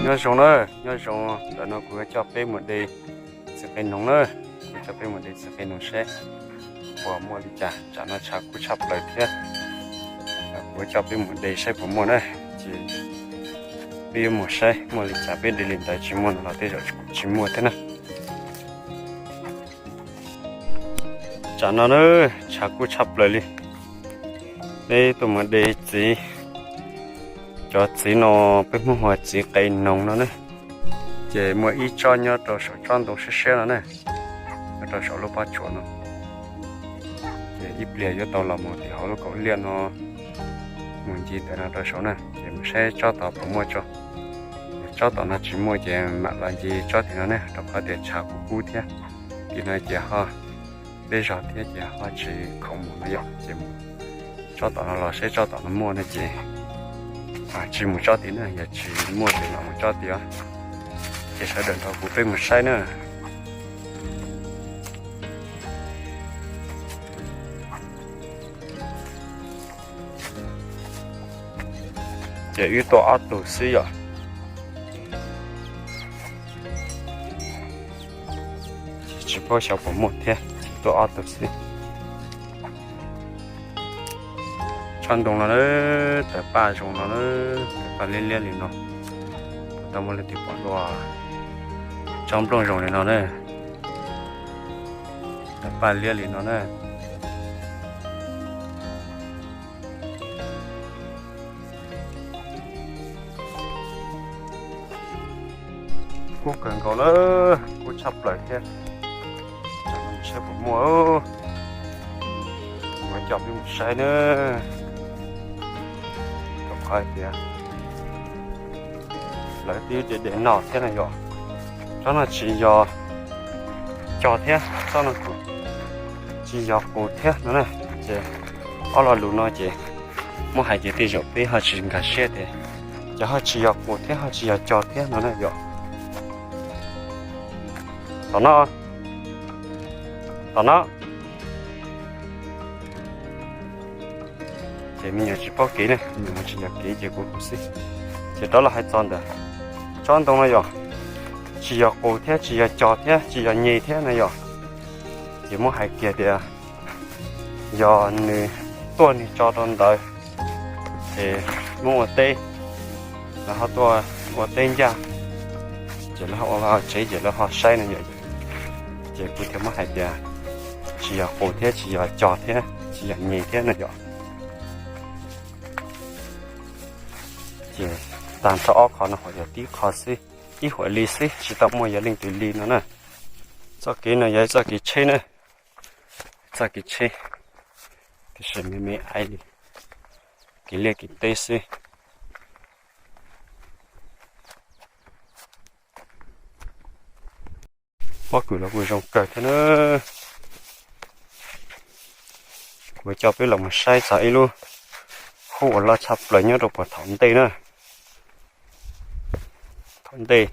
Nyob zoo na, nyob zoo, ntawm no kuv yuav coj peb mus de txiv qe noog na. Kuv coj peb mus de txiv qe noog seb puas muaj li cas. Tsam no tshav kub tshaj plaws thiab, kuv yuav coj peb mus de saib puas muaj na. Ces peb yuav mus saib muaj li cas, peb de li ntawd, tsis muaj no los tej zaum tsis muaj thiab na. Tsam no na, tshav kub tshaj plaws li. Peb tuaj mus de txiv, cov txiv no peb Hmoob hu ua txiv qe noog no ne. Ces muaj ib tsob nyob rau saum tsob ntoo siab siab no ne, nyob rau saum lub pob tsuas no. Ces ib pliag yuav tau los mus tim hauv lub kaum liaj no, mus ncig ntawm no rau saum na, ces mus saib tsob tod puas muaj tso. Tsob tom no tsis muaj ces mam los ncig tsob tim no ne, rau qhov tias tshav kub kub thiab. Tim no ces ho deb zog thiab ces ho tsis khoom mus no yom, ces mus tsob tom no los saib tsob tom no muaj no ces tsis mus tsob tid na, yog tsis muaj ces mam mus tsob tid os. Ces sawv daws nrog kuv peb mus saib na. Ces wb tuaj ob tug xwb yom. Tsis paub xyov puas muaj thiab, tuaj ob tug xwb. Tsob ntoo no na, tawg paj zoo no na, tawg paj liab liab li no. Tau muaj leej twg pom dua tsob nplooj zoo li no na, tawg paj liab li no na. Kub kawg nkaus na, kub tshaj plaws thiab. Saib puas muaj, kuv coj peb mus saib na. Rau qhov tias lawv twb de de no thiab na yom. Tsob no tsis yog cog thiab, tsob no kuj tsis yog qus thiab no na. Ces ob lo lus no ces muab hais ces tej zaum peb ho tsis nkag siab tias ces ho tsis yog qus thiab ho tsis yog cog thiab no na yom. Tom no, tom no. Ces me nyuam tsis paub kev ne, me nyuam tsis yog kev ces kuv xwb. Ces rov los hais txog ntawm tsob ntoo no yom, tsis yog qus thiab tsis yog cog thiab tsis yog nyeg thiab na yom. Ces muab hais kiag tias yog nws tuaj nws tso rau ntawd, ces muab ua teb, lawv ho tuaj ua teb ncaj, ces lawv ho ua tsev ces lawv ho saib no yom. Ces kuv thiaj muab hais tias tsis yog qus thiab tsis yog cog thiab tsis yog nyeg thiab no yom. Ces tag nrho ob qho no ho yog tib qho xwb, ib huam li xwb, tsis tau muaj yog leej twg li no na. Txoj kev no yog ib txoj kev tsheb na, txoj kev tsheb, tiam sis me me aiv li, kev liaj kev teb xwb. Pob kws los kuj zoo kawg thiab na. Kuv coj peb los mus saib txog ib lub hub uas loj tshaj plaws nyob rau puag thaum ntej na. Thaum ntej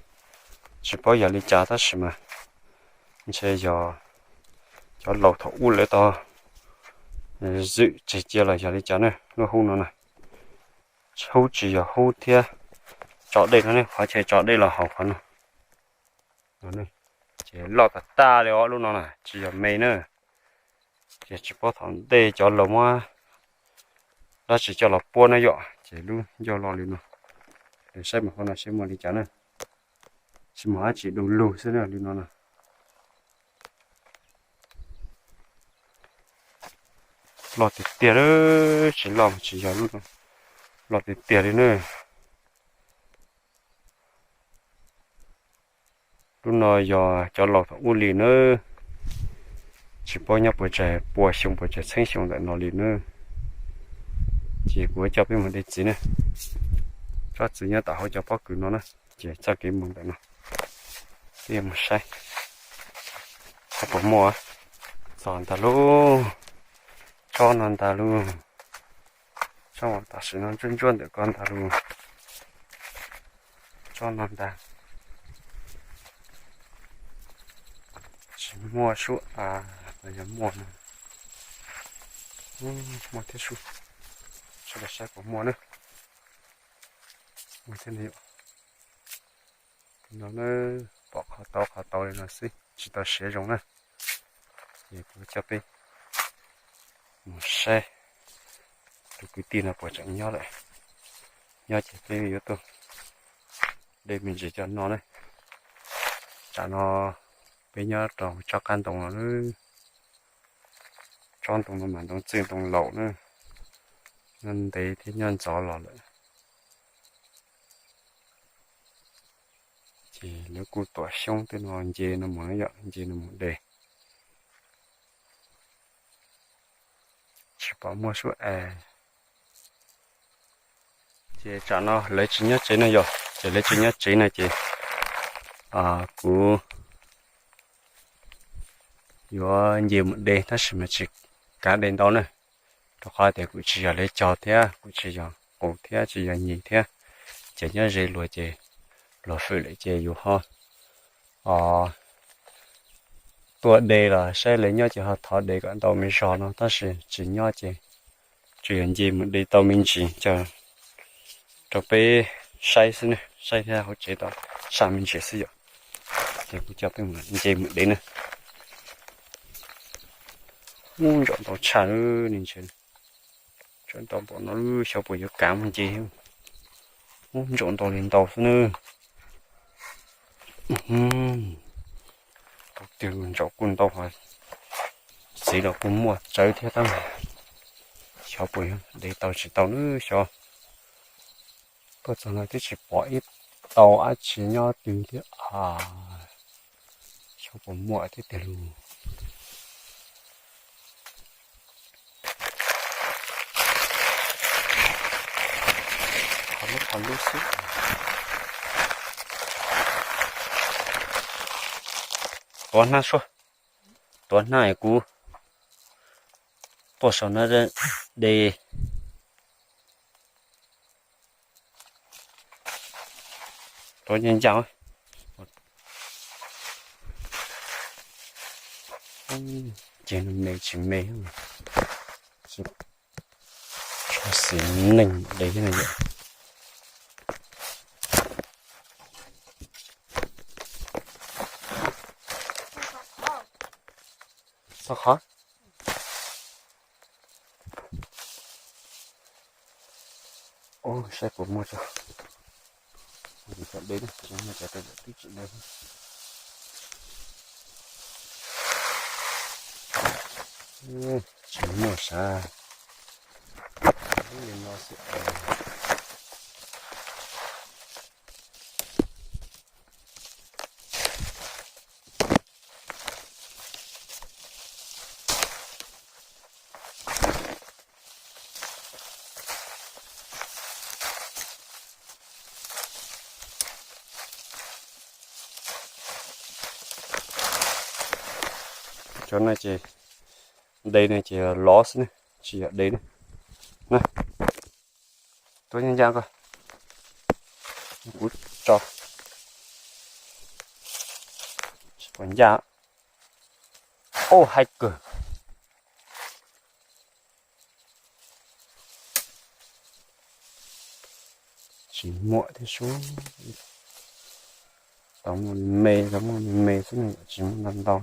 tsis paub yog li cas tab sis mas ntshe yog cov laus thaum ub lawv tau zwm tseg cia los yog li cas na. Lub hub no na, hub tsis yog hub thiab tso dej no ne, qhov chaw tso dej los hauv qhov no. Ces loj tag tag li os, lub no na tsis yog me na. Ces tsis paub thaum ntej cov laus muab dab tsi coj los puab na yom, ces lub ncauj loj li no. Saib mas hauv no seb muaj li cas na. Tsis muaj dab tsi, du lug xwb na li no na. Loj tiag tiag li, tsis loj tsis yog lub no, loj tiag tiag li na. Lub no yog cov laus thaum ub li na, tsis paub nyob puas tsawg pua xyoo puas tsawg txheeb xyoo ntawm no li na. Ces kuv coj peb mus de txiv na, tsob txiv nyob tom hauv cov pob kws no na. Ces txoj kev mus ntawm no, peb yuav mus saib, saib puas muaj. Txog ntag lauj, tsob no ntag lauj. Tsob uas tam sim no ntsuab ntsuab ntawm ko ntag lauj. Tsob no ntag. Tsis muaj sub, yog muaj no, muaj thiab sub. Sawv daws saib puas muaj na. Muaj thiab ne yom. No na, pom qhov tau qhov tau li no xwb, tsis tau siav zoo na. Ces kuv coj peb mus saib tus kwv tij no puas tseem nyob lawm. Nyob ces peb yuav tuaj de me ntsis coj noj na. Tsam no peb nyob rau tsob qab ntoo no na. Tsob ntoo no mas ntoo txwj ntoo laus na, nyob ntev thiab nyob ntxov los lawm. Ces lawv kuj tuam xyoob tej no nce no mus na yom, nce no mus de. Tsis pom muaj suab es. Ces tsam no lawv tsis nyob tsev no yom, ces lawv tsis nyob tsev no ces kuv yuav nce mus de tab sis mas tsis kav de ntau na, rau qhov tias kuv tsis yog lawv cog thiab kuv tsis yog qus thiab tsis yog nyis thiab. Ces nyob ze luag ces luag hwm lawm ces yus ho tuaj de los saib lawv nyob ces ho thov de kom ntau me zog no tab sis tsis nyob ces tsuas yog nce mus de tau me ntsis coj rau peb saib xwb ne, saib thiab hauv tsev tau saj me ntsis xwb yom. Ces kuv coj peb nce mus de na. Ub, ntsaum ntau tshaj ne, ntsaum ntau npaum no xyov puas yuav kav mus nce. Ub, ntsaum ntau li ntau xwb na. Tau tiag, ntsaum kuj ntau, txiv los kuj muaj tsawv thiab tab, xyov puas yuav de tau tsis tau na xyov. Tuaj txog no twb tsis pom ib tau dab tsi nyob twg thiab. Xyov puas muaj thiab tiag lus. Qhov lub qhov lub xwb. Tuav hnab suab, tuav hnab es kuv tuaj saum no de. Tuav ncaj ncaj. Ces me tsis me, tsis tshua xis neej de thiab no yom. Txhob qhov. Ub, saib puas muaj tso. Cov de na, cov twb tsis de. Tsis muaj sav. Li no xwb. Cov no ces de no ces lov xwb ne, tsis yog de ne. Tuav ncaj ncaj ko. Kuv tso. Tsis pom ncaj. Ub, haib kawg. Tsis muaj thiab sub. Tau muaj me, tau muaj me me xwb ne, tsis muaj ntau ntau.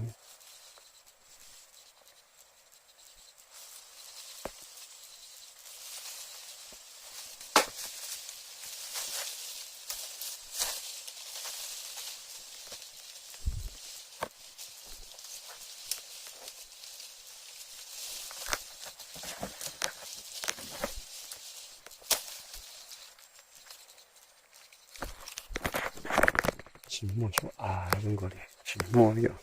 Tsis muaj sub av zoo nkaus li, tsis muaj li yom.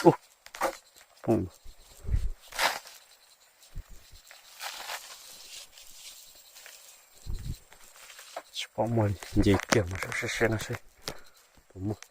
Ub, poob. Tsis pom muaj li, nce kiag mus saib saib no seb puas muaj.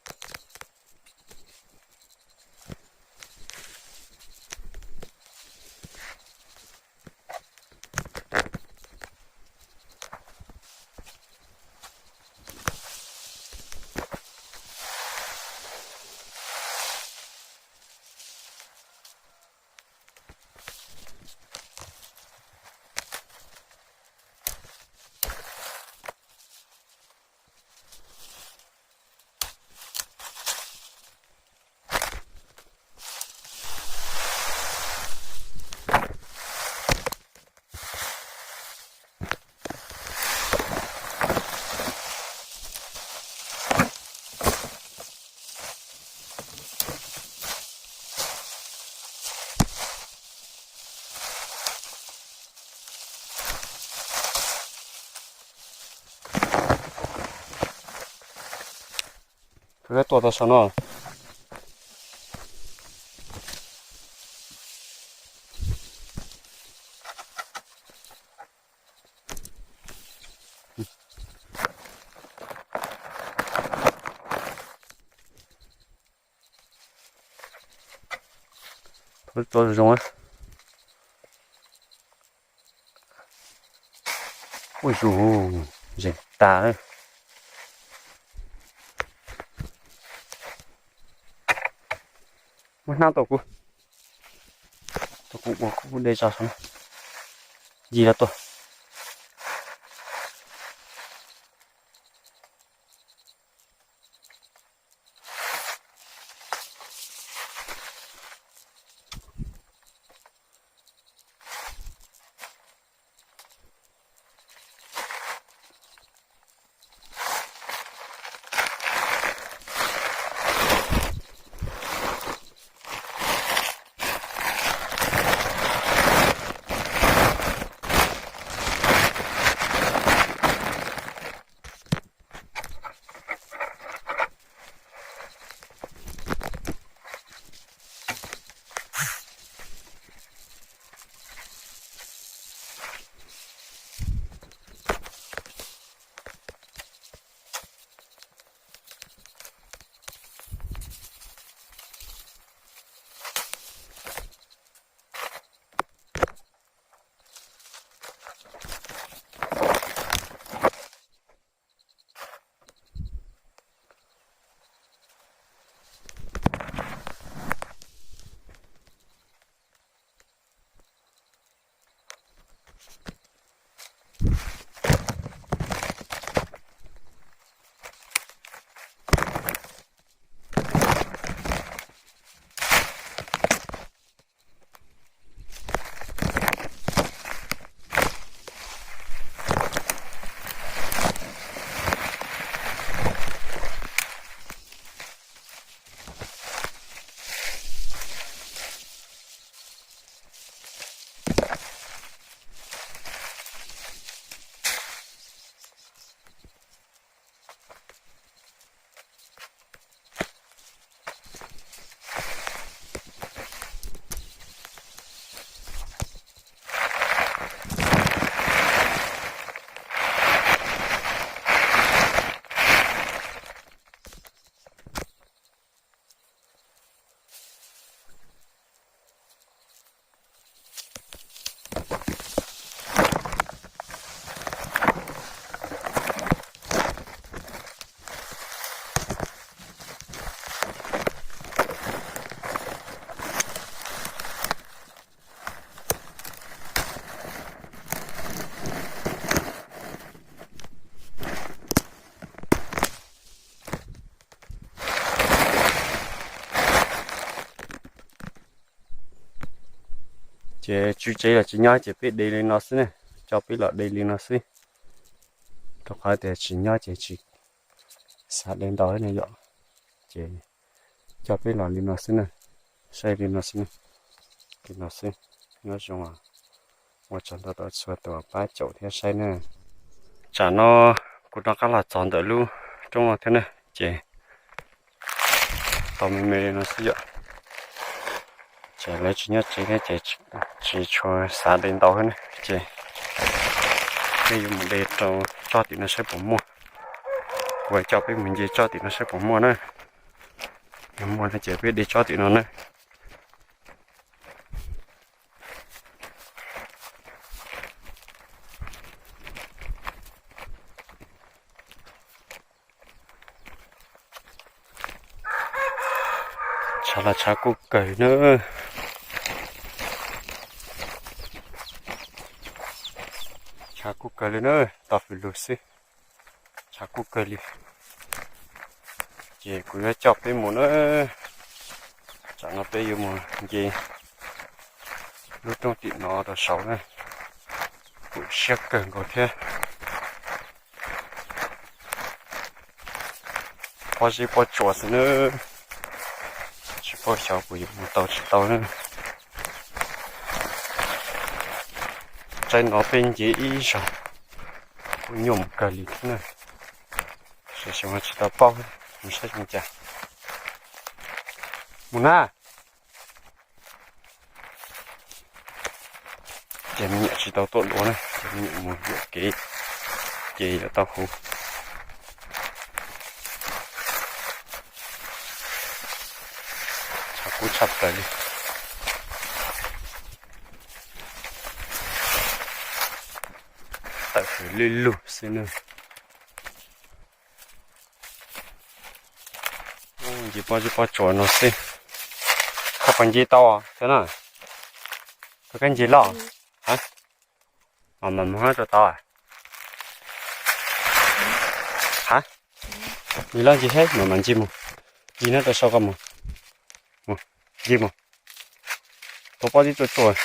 Peb tuaj tau saum no. Ua zus, zeeg tas. Muab hnab tau kuv, tau kuv ua kuv de tso saum no. Yig los tuaj. Ces tswv tsev los tsis nyob ces peb de li no xwb ne, coj peb los de li no xwb. Rau qhov tias tsis nyob ces tsis xav de ntau ne yom, ces coj peb los li no xwb na, saib li no xwb, li no xwb. Nyob zoo, ua tsaug ntau rau txhua tus pab caum thiab saib na. Tsam no kuv rov qab los txog ntawm lub roob no thiab na, ces tau me me li no xwb yom. Ces lawv tsis nyob tsev thiab ces tsis tshua xav de ntau thiab na, ces peb yuav mus de rau tsob tim no saib puas muaj. Kuv coj peb mus nce tsob tim no saib puas muaj na. Yog muaj no ces peb de tsob tim no na. Tshav los tshav kub kawg na. Tshav kub kawg li na, tau fwm lug xwb. Tshav kub kawg li. Ces kuv yuav coj peb mus na. Tsam no peb yuav mus nce lub roob tim no rau saud na. Kuv siab kawg nkaus thiab. Pob zeb pob tsuas xwb na. Tsis paub xyov kuv yuav mus tau tsis tau na. Tsaib no peb nce ib zaug kuj nyuaj mus kawg li thiab na. Tab sis xyov tsis tau paub, mus saib zoo cas. Mus na. Ces me nyuam tsis tau tuaj dua na, ces me nyuam mus yuam kev, ces yuav tau huv. Tshav kub tshaj plaws li. Tawm hws lwj lug xwb na. Ncig pob zeb pob tsuas no xwb. Koj puas ncig tau thiab na? Koj kab ncig loj? Mam mus rau tod. Ha, ncig loj ncig seb, mam mam ncig mus. Ncig no rau sau koj mus. Mus, ncig mus. Tua pob zeb tsuaj tsuaj.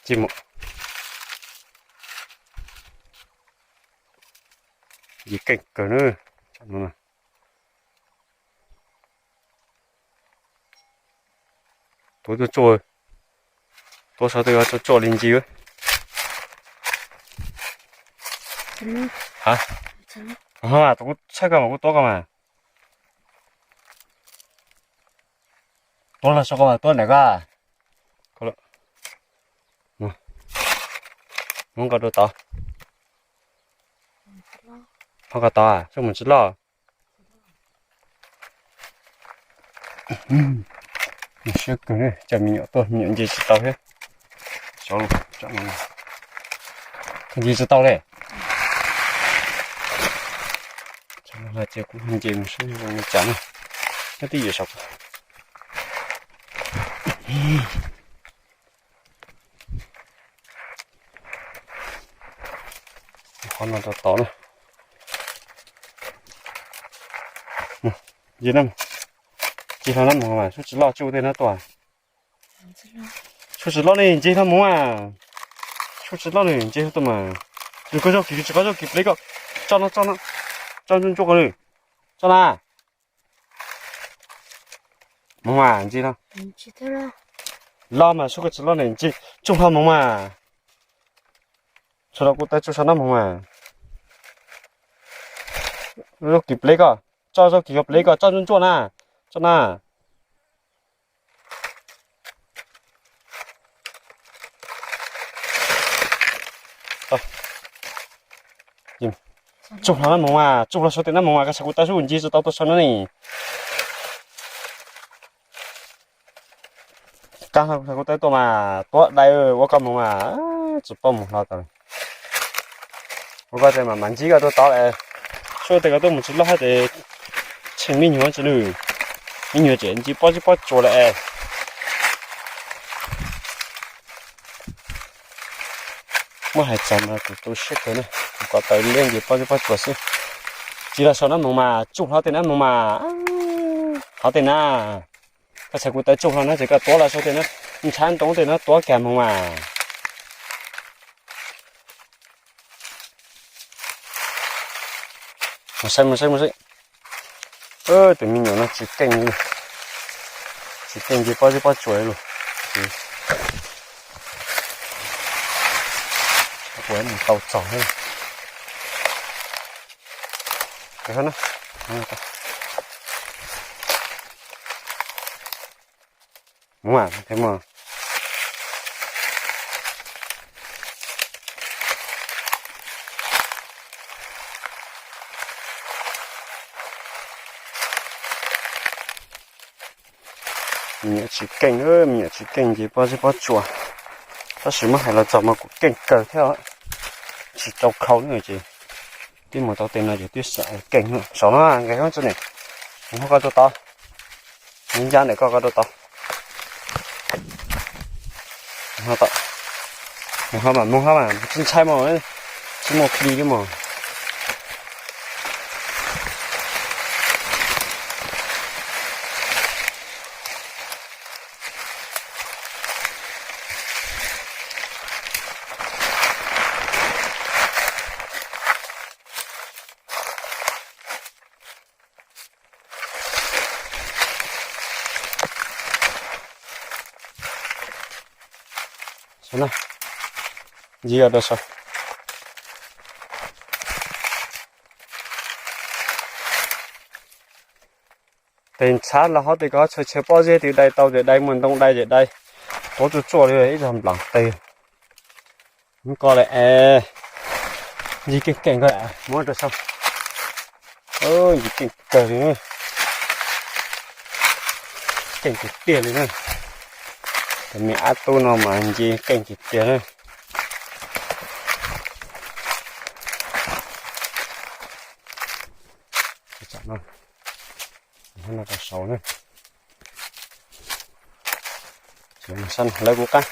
Ncig mus. Ncig keej kawg na. Tua tsuaj tsuaj, tua sau tej tsuaj tsuaj li ncig. Ha, tus kuv txhawb koj mas kuv tua koj mas. Tua los sau koj mas tua ntawm koj. Muab koj rau tod. Muab koj tod, xyov mus tsis loj. Siab kawg, coj me nyuam tuaj me nyuam nce tsis tau thiab. Ncig tsis tau li. Ces kuv nce mus seb zoo li cas na. Nyob twj ywm saum. Qhov no rau tod na. Nce na, nce hlo na mus mas, suab tsis loj tsuj tej na tuaj. Suab tsis loj ne nce hlo mus mas. Suab tsis loj ne nce hlo tuaj mas. Koj zaug kis, koj zaug kis pleb koj. Tso no, tso no. Tso ntsuab ntsuab ko na. Tso na. Mus mas nce hlo. Loj mas suab koj tsis loj ne nce, tsuj hlo mus mas. Tso rau kuv taw tsuj sau na mus mas. Zaug kis pleb koj, tso zaug kis koj pleb koj, tso ntsuab ntsuab na. Tso na. Tsuj hlo na mus mas, tsuj hlo sau tej na mus mas, koj sau kuv taw sub nce tsis tau tuaj sau na ne. Kab hlo kuv taw tuaj mas tuab dai ua koj mus mas, tsis paub mus hlo tas. Ua koj tes mas mam ntsib koj rau tod lawm. Suab tes koj tuaj mus tsis loj hab tes tsheej me nyuam tsis nws. Me nyuam tseem ntsib pob zeb pob tsuas lawm es. Muab hais txog mas kuv tu siab kawg na, kuv kom tawv liab nce pob zeb pob tsuas xwb. Tsis los sau na mus mas tsuj hlo tej na mus mas. Hov tej na, koj txhais kuv tawv tsuj hlo na ces koj tuav los sau tej na, ntshab ntoo tej na tuav kag mus mas. Mus saib, mus saib, mus saib. Tus me nyuam no tsis keej li, tsis keej nce pob zeb pob tsuas li. Kuv mus tau txog. Mus mas, me nyuam tsis keej, me nyuam tsis keej nce pob zeb pob tsuas. Tab sis muab hais los txog mas kuv keej kawg thiab, tsis tau khau na ces twb mus tau tej no ces twb keej. Saum no nqes hoob tsi ne, mus hov koj rau tod, ncaj ntawm koj, koj rau tod. Mus hov mas, mus hov mas, tsis ntshai mas, tsis muaj plig li mas. Ntsia rau saum. Tes ntxhav los ho tes ko txhawv txhawv pob zeb twb dai tau ces dai, muaj ntoo dai ces dai. Tuav tsuaj tsuaj li ib zog nplaum tes. Muab ko lawm es, ncig keej keej ko, muab rau saum. Ncig keej kawg li na. Keej tiag tiag li na. Cov me ab tub no mas ncig keej tiag tiag na. Tsam no, no rau saud na. Sab no lawv kuv qab.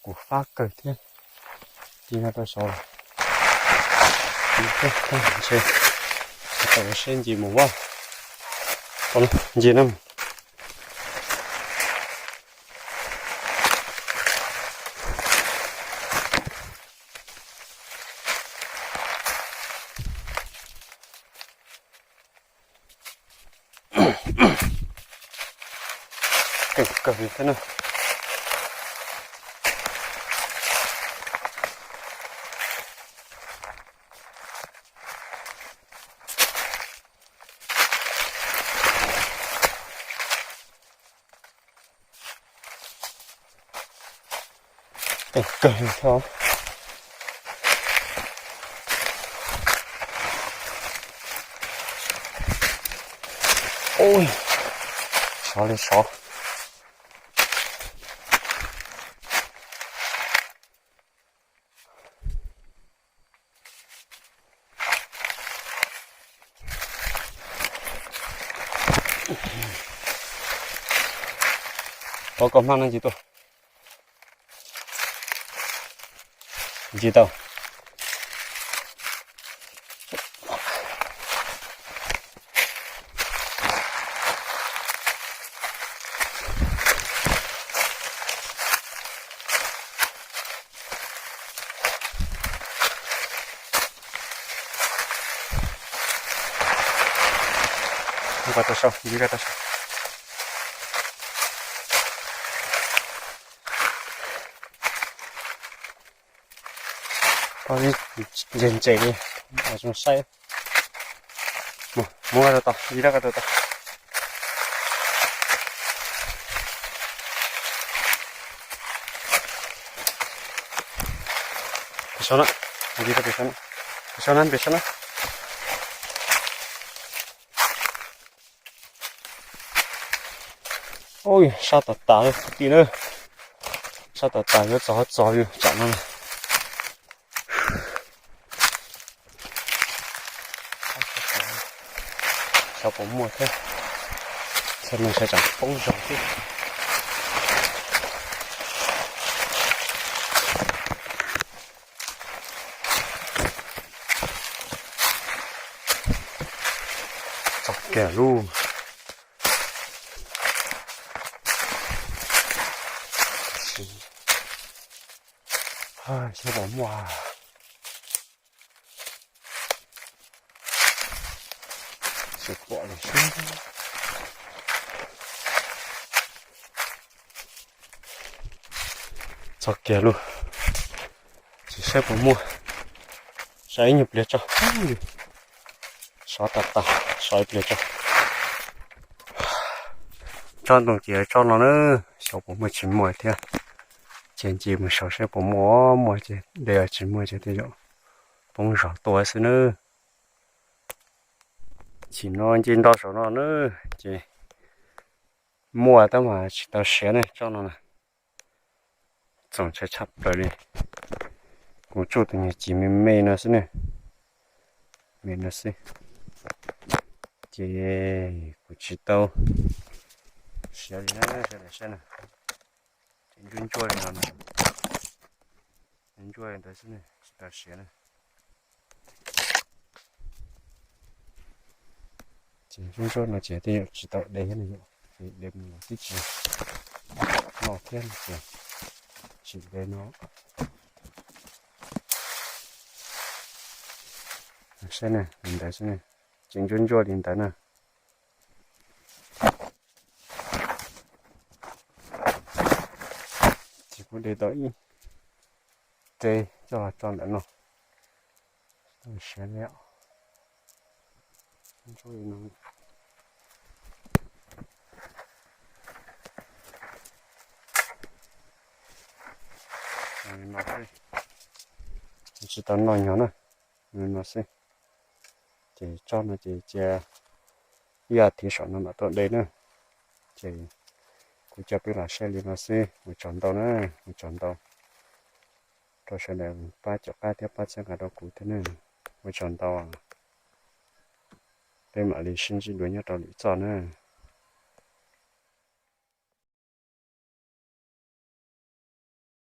Kuv fab kawg thiab. Ci no rau saud. Ntshe tau seb ncig mus vaj. Ncig na. Keej kawg li thiab na. Keej kawg li thiab. Ui, sov li sov. Pov koj hmab no ncig tuaj. Ncig tau. Mus koj tau sau, ncig koj tau sau. Ntse ntse li, zoo saib. Mus, mus koj tau, ncig koj tau tau. Pem saum na, ncig koj pem saum na, pem saum na, pem saum na. Ui, sab tas tas li kwv tij na. Sab tas tas yuav txog ho txog li tsam no. Xyov puas muaj thiab. Txhia no saib tsam poob zog thiab. Txog kiag lub. Saib puas muaj. Tsis pom li. Txog kiag lub. Tsis saib puas muaj. Sawv ib nyuag pliag tso. Sov tas tas, sov ib pliag tso. Tsob ntoo ces tsob no na, xyov puas muaj tsis muaj thiab. Ces ncig mus saud saib puas muaj, muaj ces de, tsis muaj ces tej zaum poob zog tuaj xwb nawb. Chim no nce nto saum no na, ces muaj tab mas tsis tau siav ne, tsob no na. Txaus ntshai tshaj plaws li. Kuv tsuj tus nyuag cim me me no xwb ne, me no xwb. Ces kuv tsis tau siav li na, sawv daws saib na. Ces ntsuab ntsuab li no, ntsuab li ntawd xwb ne, tsis tau siav na. Ces ntsuab ntsuab no ces tej zaum tsis tau de thiab ne, ces de mus los twb tsis noj thiab no ces tsis de no. Saib na, li ntawd xwb, tseem ntsuab ntsuab li ntawd na. Ces kuv de tau ib re coj los tso ntawm no. Siav li no. Tsis tau noj nyog na, no xwb. Ces tsob no ces cia ib as thiv saum no mam tuaj de na. Ces kuv coj peb los saib li no xwb, ua tsaug ntau na, ua tsaug ntau rau sawv daws pab caum qab thiab pab txhawb nqa rau kuv thiab na, ua tsaug ntau. Peb mam li sib ntsib dua nyob rau lwm zaj na.